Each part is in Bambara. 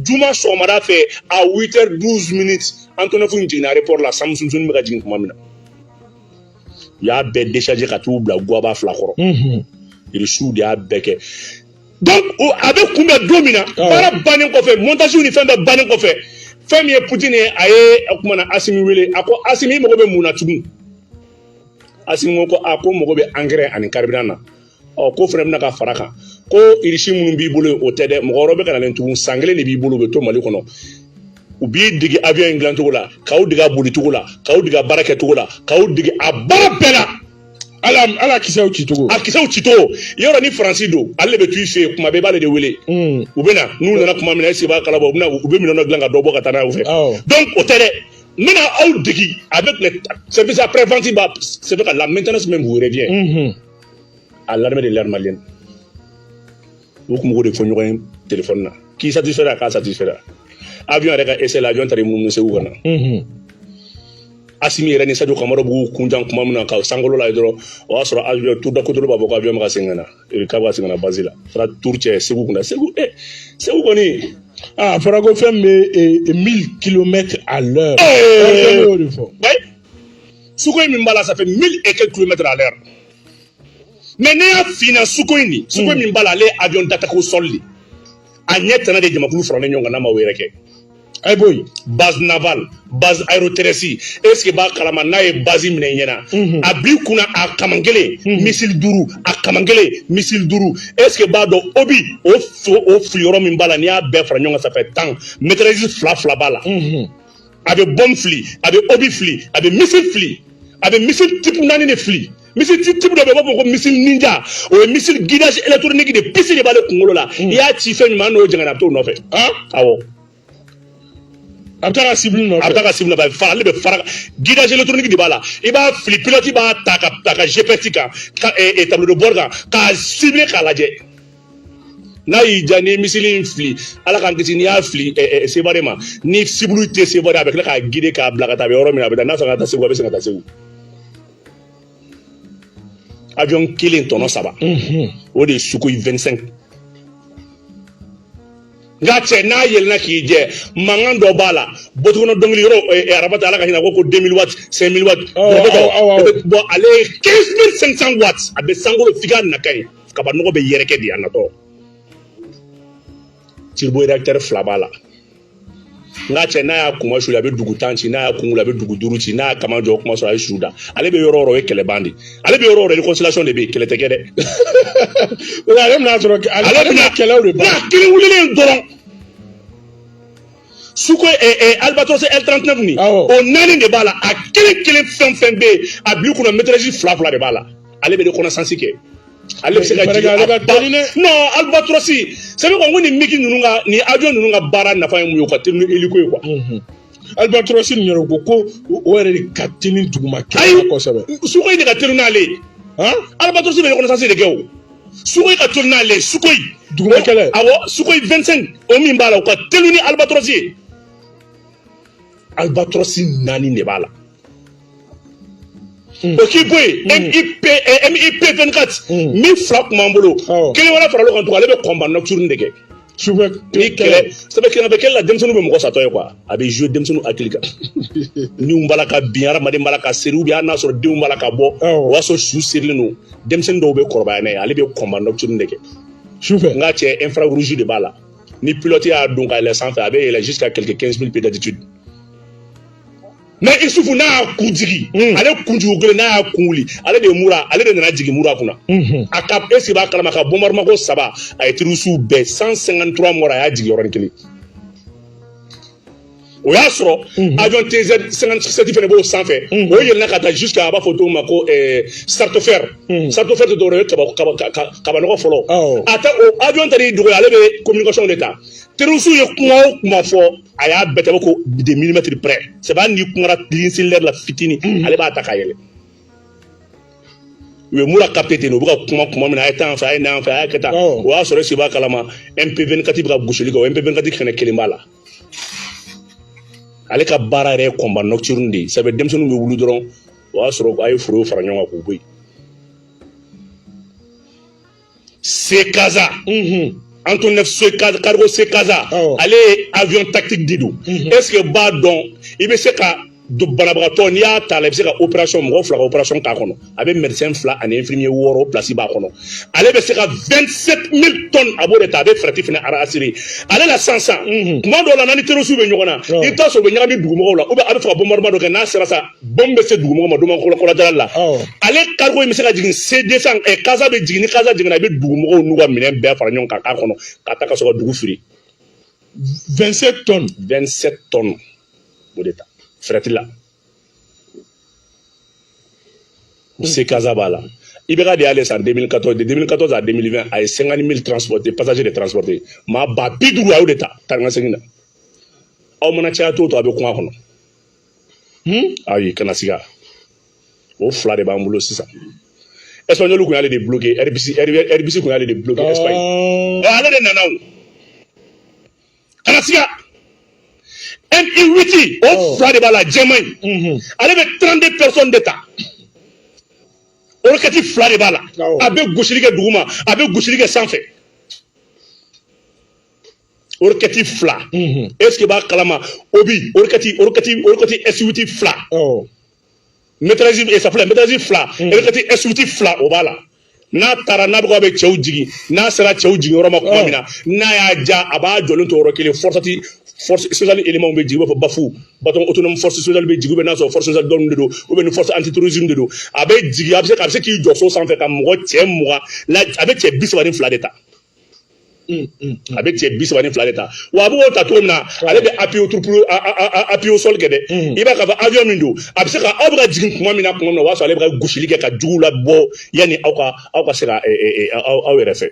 Juma sɔgɔmada fɛ à 8 heures 12 minutes, Antonov in jiginna aéroport la, Samusunsunni bɛ ka jigin tuma min na, u y'a bɛɛ décharger ka t'u bila guwaba fila kɔrɔ. Irisiw de y'a bɛɛ kɛ. Donc a bɛ kunbɛn don min na, baara bannen kɔfɛ, montage ni fɛn bɛɛ bannen kɔfɛ, fɛn min ye Poutine ye, a ye o kumana Asimi wele. A ko: "Asimi, i mago bɛ mun na tugun?" Asimi ko a ko mago bɛ engrais ani carburant na. Ɔ, ko fana bɛna ka fara kan ko irisi minnu b'i bolo, o tɛ dɛ, mɔgɔ wɛrɛ bɛ ka na tugun. San kelen de b'i bolo, u bɛ to Mali kɔnɔ, u b'i dege avion in dilancogo la, k'aw dege a bolicogo la, k'aw dege a baara kɛcogo la, k'aw dege a baara bɛɛ la. Ala ala kisɛw ci cogo. A kisɛw ci cogo. Yɔrɔ ni Faransi don, ale de bɛ t'u fɛ yen kuma bɛɛ, i b'ale de wele. U bɛ na, n'u nana kuma min na, est-ce que b'a kalabɔ, u bɛ na, u bɛ minɛn dɔ dilan ka dɔ bɔ ka taa n'a ye u fɛ. Donc o tɛ dɛ, n bɛna aw degi avec les services après vente ba, c'est vrai que la maintenance même vous revient à l'armée de l'air malienne. U kun b'o de fɔ ɲɔgɔn ye téléphone na, k'i satisfait, a k'a satisfait. Avion yɛrɛ ka essai la, avion taara i munumunu Segu ka na. Asimi yɛrɛ ni Sadio Kamara b'u kunjan kuma min na ka sankolo la dɔrɔn, o y'a sɔrɔ avion tour da kotolo b'a fɔ ko avion bɛ ka segin ka na, k'a bɛ ka segin ka na base la. Taara tour cɛ Segu kunna, Segu, Segu kɔni. Ah, a fɔra ko fɛn bɛ 1000 kilomètres à l'heure. Y'o de fɔ. Oui, Sukhoi min b'a la, ça fait 1000 et quelques kilomètres à l'heure. Mais ne y'a f'i ɲɛna, Sukhoi nin, Sukhoi min b'a la, ale ye avion d'attaque au sol de. A ɲɛ tɛnɛ de jamakulu faralen ɲɔgɔn kan n'a ma o yɛrɛ kɛ. Ayi boyi. Base navale, base aéroterrestre, est ce que b'a kalama n'a ye base minɛ i ɲɛna, a b'i kunna a kaman kelen missile duuru, a kaman kelen missile duuru. Est ce que b'a dɔn obus o fili yɔrɔ min b'a la, n'i y'a bɛɛ fara ɲɔgɔn kan, ça fait 10, mitrailleuse fila fila b'a la. A bɛ bombe fili, a bɛ obus fili, a bɛ missile fili, a bɛ missile type naani de fili. Missile type dɔ bɛ yen, u b'a fɔ ko missile ninja, o ye missile guidage électronique de, puce de b'ale kunkolo la. I y'a ci fɛn min ma, n'o jɛngɛnna, a bɛ t'o nɔfɛ. Awɔ. A bɛ taa ka cible nɔfɛ. A bɛ taa ka cible nɔfɛ, fara ale bɛ fara, guidage électronique de b'a la. I b'a fili, pilote b'a ta ka ta ka GPS kan ka tableau de bord kan k'a cibler k'a lajɛ. N'a y'i diya, n'i ye missile in fili, Ala k'an kisi, n'i y'a fili Sevare ma, ni cible tɛ Sevare, a bɛ tila k'a guider k'a bila ka taa, a bɛ yɔrɔ min na, a bɛ taa. N'a sɔrɔ ka taa Segu, a bɛ segin ka taa Segu. Avion kelen tɔnɔ saba, o de ye Sukhoi 25. Nka cɛ, n'a yɛlɛnna k'i jɛ, mankan dɔ b'a la, bɔtukɔnɔ dɔnkili yɔrɔ, arabata, Ala ka hinɛ, ko 2000 watts, 5000 watts. Bon, ale ye 15 500 watts. A bɛ sankolo f'i ka naka ye, kaba nɔgɔ bɛ yɛrɛkɛ de a natɔ. Turbo réacteur fila b'a la. Nka cɛ, n'a y'a kunma suli, a bɛ dugu 10 ci, n'a y'a kun wuli, a bɛ dugu duuru ci, n'a y'a kama jɔ, o kuma sɔrɔ a ye su da. Ale bɛ yɔrɔ o yɔrɔ, o ye kɛlɛban de. Ale bɛ yɔrɔ o yɔrɔ, réconciliation de bɛ yen, kɛlɛ tɛ kɛ dɛ. Ale bɛna sɔrɔ ale bɛna kɛlɛw de ban. N'a kelen wulilen dɔrɔn, Sukhoi Albatros L39 nin, o naani de b'a la. A kelen kelen, fɛn fɛn bɛ yen, a bil'i kunna, mitrailleuse fila fila de b'a la. Ale bɛ reconnaissance kɛ, ale bɛ se ka jigin ale ka teli dɛ. Non, Albatros, c'est vrai ko nin MiG ninnu ka nin avion ninnu ka baara nafa ye mun ye? O ka teli ni hélico ye quoi. Albatros nin yɛrɛ ko o yɛrɛ de ka teli duguma kɛlɛ la kosɛbɛ. Sukhoi de ka teli n'ale ye. Albatros bɛ reconnaissance de kɛ o. Sukhoi ka teli n'ale ye, Sukhoi. Duguma kɛlɛ. Awɔ, Sukhoi 25, o min b'a la, o ka teli ni Albatros ye. Albatros naani de b'a la. O k'i bɔ yen, MIP, MIP 24 min fila tun b'an bolo, kelen wɛrɛ faral'o kan tugun, ale bɛ combat nocturne de kɛ. Sufɛ. Ni kɛlɛ sɛbɛ kɛlɛ bɛ kɛlɛ la, denmisɛnninw bɛ mɔgɔ satɔ ye quoi. A bɛ jouer denmisɛnninw hakili kan, niw b'a la ka bin, hadamaden b'a la ka seri, ou bien hali n'a sɔrɔ denw b'a la ka bɔ, o y'a sɔrɔ su serilen don, denmisɛnnin dɔw bɛ kɔrɔbaya n'a ye. Ale bɛ combat nocturne de kɛ. Sufɛ. N ka cɛ, infrarouge de b'a la. Ni pilote y'a don ka yɛlɛ sanfɛ, a bɛ yɛlɛ jusqu'à quelque 15 000 pieds d'altitude. Mais Isufu, n'a y'a kun jigin, ale kunjugu kelen, n'a y'a kun wuli, ale de ye mura, ale de nana jigin mura kunna. A ka, est ce que b'a kalama ka bombardement ko saba, a ye terroriste bɛɛ 153 mɔgɔ, a y'a jigin yɔrɔnin kelen. O y'a sɔrɔ avion TZ 57 fana b'o sanfɛ, o yɛlɛnna ka taa jusqu'à, a b'a fɔ cogo min ma ko stratosphère. Stratosphère tɛ dɔwɛrɛ ye, kaba kaba kabanɔgɔ fɔlɔ. A ta o avion taar'i dogo, ale bɛ communication de ta. Terroriste ye kuma o kuma fɔ, a y'a bɛɛ ta ko des millimètres près. C'est pas n'i kumara ligne cellulaire la fitinin, ale b'a ta ka yɛlɛ. U ye mura capté ten, u bɛ ka kuma kuma min na, a ye taa yan fɛ, a ye na yan fɛ, a y'a kɛ tan. O y'a sɔrɔ, est-ce que b'a kalama, MP24 bɛ ka gosili kɛ. O MP24 kɛnɛ kelen b'a la. Ale ka baara yɛrɛ ye combat nocturne de ye. Sabu denmisɛnninw bɛ wuli dɔrɔn, o y'a sɔrɔ a ye foro fara ɲɔgɔn kan k'u bɔ yen. Sekaza. Antonov C cargo C Casa, ale ye avion tactique de don. Est ce que b'a dɔn, i bɛ se ka banabagatɔ, n'i y'a ta la, i bɛ se ka opération, mɔgɔ fila ka opération k'a kɔnɔ. A bɛ médecin fila ani infirmier wɔɔrɔ, place b'a kɔnɔ. Ale bɛ se ka 27 000 tonnes, a b'o de ta. A bɛ fret fana assurer ale la sisan sisan. Tuma dɔw la, n'a ni terroristes bɛ ɲɔgɔn na, i bɛ taa sɔrɔ u bɛ ɲagami dugumɔgɔw la, ou bien a bɛ fɛ ka bombardement dɔ kɛ, n'a sera sa, bombe bɛ se dugumɔgɔw ma don kɔlɔjala la. Ale cargo in bɛ se ka jigin C200 Casa bɛ jigin. Ni Casa jiginna, i bɛ dugumɔgɔw n'u ka minɛn bɛɛ fara ɲɔgɔn kan k'a kɔnɔ ka taa ka sɔrɔ ka dugu firi. 27 tonnes. 27 tonnes, o de ta fret la. C Casa b'a la. IBK de y'ale san 2014, de 2014 à 2020, a ye 50 000 transporté, passagers de transporté, maa 50 000, a y'o de ta taa ni ka segin na. Aw mana caya to a bɛ kuma kɔnɔ. Ayi, kana siga, o fila de b'an bolo sisan. Espagnol kun y'ale de bloqué, Airbus, Airbus kun y'ale de bloqué Espagne. Ale de nana o, kana siga. Mi-8, o fila de b'a la, jɛman in. Ale bɛ 32 personnes de ta. Roquette fila de b'a la. A bɛ gosili kɛ duguma, a bɛ gosili kɛ sanfɛ. Roquette fila. Est ce que b'a kalama, obi roquette S8 fila. Mitrailleuse et ça filɛ, mitrailleuse fila, roquette S8 fila, o b'a la. N'a taara, n'a bɛ ko a bɛ cɛw jigin, n'a sera cɛw jigin yɔrɔ ma tuma min na, n'a y'a ja, a b'a jɔlen to yɔrɔ kelen. Force spéciale élément bɛ jigin, i b'a fɔ BAFU, bataillon autonome force spéciale bɛ jigin, ou bien n'a sɔrɔ force spéciale dɔɔni de don, ou bien ni force antiterrorisme de don, a bɛ jigin, a bɛ se k'i jɔ so sanfɛ ka mɔgɔ cɛ 20 la, a bɛ cɛ 32 de ta. A bɛ cɛ 32 de ta. Wa a b'o ta cogo min na, ale bɛ appui au troupe, appui au sol kɛ dɛ. I b'a k'a fɔ avion min don, a bɛ se ka aw bɛ ka jigin tuma min na, o b'a sɔrɔ ale bɛ ka gosili kɛ ka juguw labɔ yanni aw ka se ka aw yɛrɛ fɛ.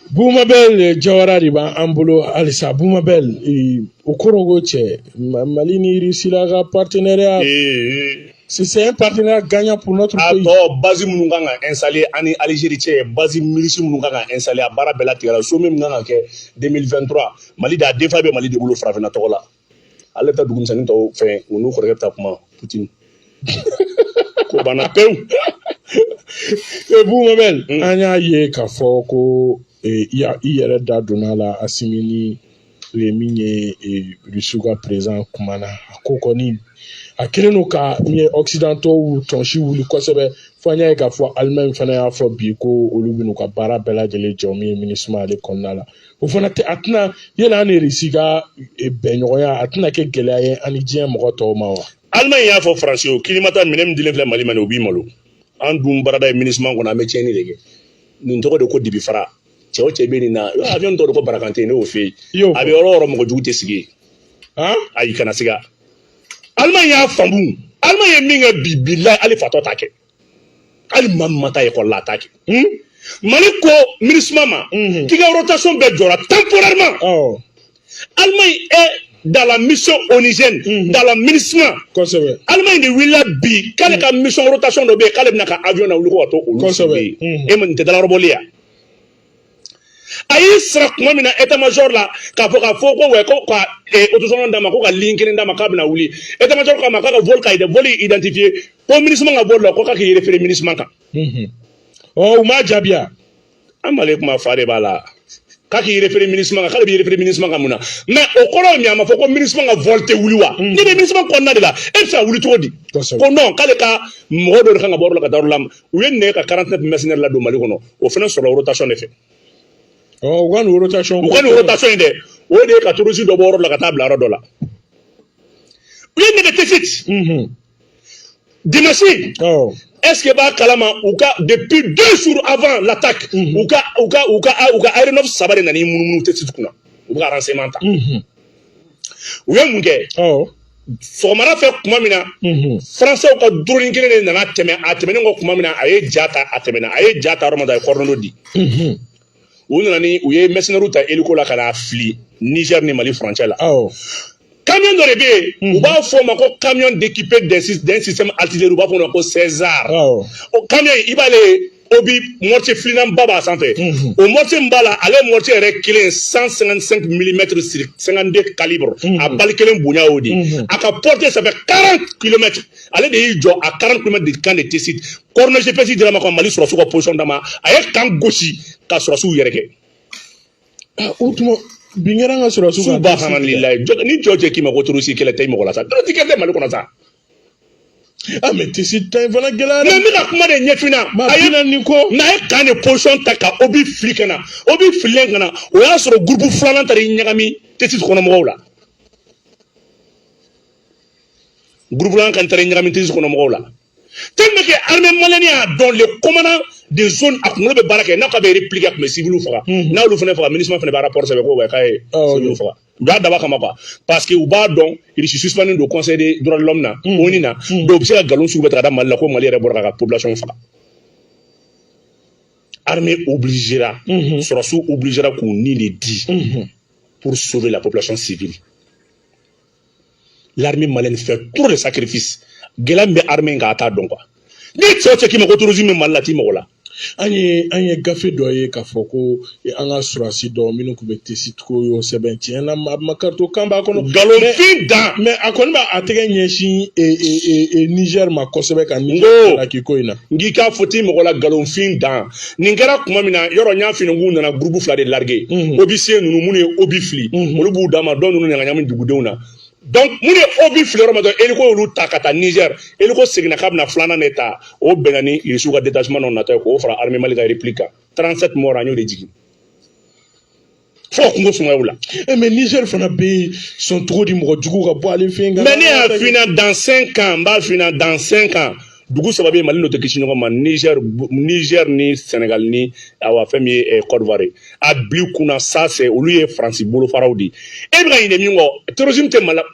Bumabel Jawara de b'an bolo halisa. Bumabel, o kɔrɔ ko cɛ, Mali ni Russie la ka partenariat, c'est un partenariat gagnant pour notre A pays. tɔ, base minnu kan ka installer ani Algérie cɛ, base milice minnu kan ka installer, a baara bɛɛ latigɛra. Sommet min kan ka kɛ 2023, Mali de a denfa bɛ Mali de bolo farafinna tɔgɔ la. Ale bɛ taa dugumisɛnnin tɔw fɛn, u n'u kɔrɔkɛ bɛ taa kuma Poutine ko banna pewu. Bumabel, an y'a ye k'a fɔ ko i yɛrɛ da donna la, Assimi ni min ye Russe ka président kumana, a ko kɔni a kɛlen don ka min ye occidentaux tɔnsi wuli kosɛbɛ, fo an y'a ye k'a fɔ Allemagne fana y'a fɔ bi ko olu bɛn'u ka baara bɛɛ lajɛlen jɔ min ye MINUSMA ale kɔnɔna la. O fana tɛ, a tɛna yala an ni Russie ka bɛnɲɔgɔnya, a tɛna kɛ gɛlɛya ye an ni diɲɛ mɔgɔ tɔw ma wa? Allemagne y'a fɔ Faransi o kilimata minɛ min dilen filɛ Mali ma nin, o b'i malo. An dun barada ye MINUSMA kɔnɔ, an bɛ tiɲɛni de kɛ. Nin tɔgɔ de ko dibi fara. Cɛ o cɛ bɛ nin na, avion tɔgɔ de ko Barakante, ne y'o f'e ye. A bɛ yɔrɔ o yɔrɔ, mɔgɔ jugu tɛ sigi yen. Ayi, kana siga. Allemagne y'a faamu. Allemagne ye min kɛ bi, bilayi, hali fatɔ t'a kɛ, hali maa min ma taa ekɔli la, a t'a kɛ. Mali ko MINUSMA ma k'i ka rotation bɛɛ jɔra temporairement. Allemagne est dans la mission onusienne, dans la MINUSMA. Allemagne de wulila bi k'ale ka mission rotation dɔ bɛ yen, k'ale bɛna ka avion na wuli ko ka to olu sigi yen. E ma nin tɛ dalarɔbɔli ya? A y'i sara tuma min na état major la k'a fɔ ko wɛ, ko ka autorisation d'a ma, ko ka ligne kelen d'a ma, k'a bɛna wuli, état major k'a ma k'a ka vol ka vol identifier, ko MINUSMA ka vol la, ko k'a k'i référé MINUSMA kan. Ɔ, u m'a jaabi ya? An Mali kuma fa de b'a la, k'a k'i référé MINUSMA kan, k'ale b'i référé MINUSMA kan mun na? Mais o kɔrɔ ye min ye, a ma fɔ ko MINUSMA ka vol tɛ wuli wa? Ne bɛ MINUSMA kɔnɔna de la, e bɛ se ka wuli cogo di? Ko non, k'ale ka mɔgɔ dɔ de kan ka bɔ yɔrɔ la ka taa yɔrɔ la. U ye nɛgɛ ka 49 mercenaires ladon Mali kɔnɔ, o fana sɔrɔla rotation de fɛ. Ɔ, u ka nin rotation. U ka nin rotation in dɛ, o de ye ka terroriste dɔ bɔ yɔrɔ la ka taa bila yɔrɔ dɔ la. U ye nɛgɛ Tessit dimanche. Est-ce que b'a kalama, u ka depuis 2 jours avant l'attaque, u ka aéronef saba de nana i munumunu Tessit kunna, u bɛ ka renseignement ta. U ye mun kɛ? Sɔgɔmada fɛ tuma min na, Français ka drone kelen de nana tɛmɛ. A tɛmɛnen kɔ tuma min na, a ye ja ta, a tɛmɛna, a ye ja ta yɔrɔ min na, a ye coordonnées di. U nana ni u ye mercenaires ta hélico la ka n'a fili Niger ni Mali frontière la. Camion dɔ de bɛ yen, u b'a fɔ o ma ko camion équipé d'un système artillerie, u b'a fɔ o ma ko César. O camion in, i b'ale obus mortier filinanba b'a sanfɛ. O mortier min b'a la, ale mortier yɛrɛ kelen 155 mm sur 52 calibre, a balle kelen bonya y'o de ye. A ka portée, ça fait 40 km. Ale de y'i jɔ à 40 km de camp de Tessit. Coordonnées GPS dira ma ka Mali sɔrɔsiw ka position d'a ma, a ye camp gosi ka sɔrɔsiw yɛrɛ kɛ. O tuma bin kɛra an ka sɔrɔdasiw kan. Subahanallahi, ni cɛw cɛ k'i ma ko terroriste kɛlɛ tɛ i mɔgɔ la sa, terroriste kɛlɛ tɛ Mali kɔnɔ sa. Ah, mais Tessit ta in fana gɛlɛyara. Mais n bɛ ka kuma de ɲɛfin na. Maa A ye 40 ko. N'a ye camp de position ta ka obus fili ka na, obus fililen ka na, o y'a sɔrɔ groupe filanan taara i ɲagami Tessit kɔnɔ mɔgɔw la. Groupe filanan kan taara i ɲagami Tessit kɔnɔ mɔgɔw la, tellement que armée malienne y'a dɔn, le commandant de zone a kunkolo bɛ baara kɛ n'a ko a bɛ répliquer, a tun bɛ civil faga. N'a y'olu fana faga, MINUSMA fana bɛ rapport sɛbɛn ko ouais, k'a ye civil faga. U y'a dab'a kama quoi, parce que u b'a dɔn Russie suspendu don Conseil des droits de l'homme na, ONU na. Donc u bɛ se ka nkalon sugu bɛɛ ta ka da Mali la ko Mali yɛrɛ bɔra k'a ka population faga. Armée obligera, sɔrɔsiw obligera k'u ni de di pour sauver la population civile. L'armée malienne fait trop de sacrifices. Gɛlɛya min bɛ armée in kan, a t'a dɔn quoi. Ni cɛ o cɛ k'i ma ko terrorisme bɛ Mali la, t'i mɔgɔ la. An ye gafe dɔ ye k'a fɔ ko an ka sɔrɔdasi dɔw minnu tun bɛ Tessit, ko y'o sɛbɛn. Tiɲɛ na, a ma karito kan b'a kɔnɔ. Nkalonfin dan. Mais a kɔni b'a a tɛgɛ ɲɛsin Niger ma kosɛbɛ ka N ko Niger k'i ko in na. N k'i k'a fɔ t'i mɔgɔ la, nkalonfin dan. Nin kɛra tuma min na, yɔrɔ n y'a f'i ɲɛna k'u nana groupe fila de larguer. Obusier ninnu, minnu ye obus fili, olu b'u d'a ma, dɔw ninnu ɲagaɲami dugudenw na. Donc minnu ye obus fili yɔrɔ min dɔrɔn, hélico y'olu ta ka taa Niger. Hélico seginna k'a bɛna filanan de ta, o bɛnna ni Irisiw ka détachement dɔ natɔ ye k'o fara armée Mali ka réplique kan. 37 morts, an y'o de jigin fo ka kungo sumaya u la. Mais Niger fana bɛ sɔn cogo di mɔgɔ jugu ka bɔ ale fɛ yen? Mais ne y'a f'i ɲɛna, dans 5 ans, n b'a f'i ɲɛna, dans 5 ans, dugu saba bɛ yen, Mali n'o tɛ kisi ɲɔgɔn ma: Niger, Niger ni Sénégal ni awa fɛn min ye Côte d'Ivoire ye. A bil'i kunna, ça c'est olu ye Faransi bolofaraw de ye. E bɛ ka ɲinɛ min kɔ, terrorisme tɛ Mali la.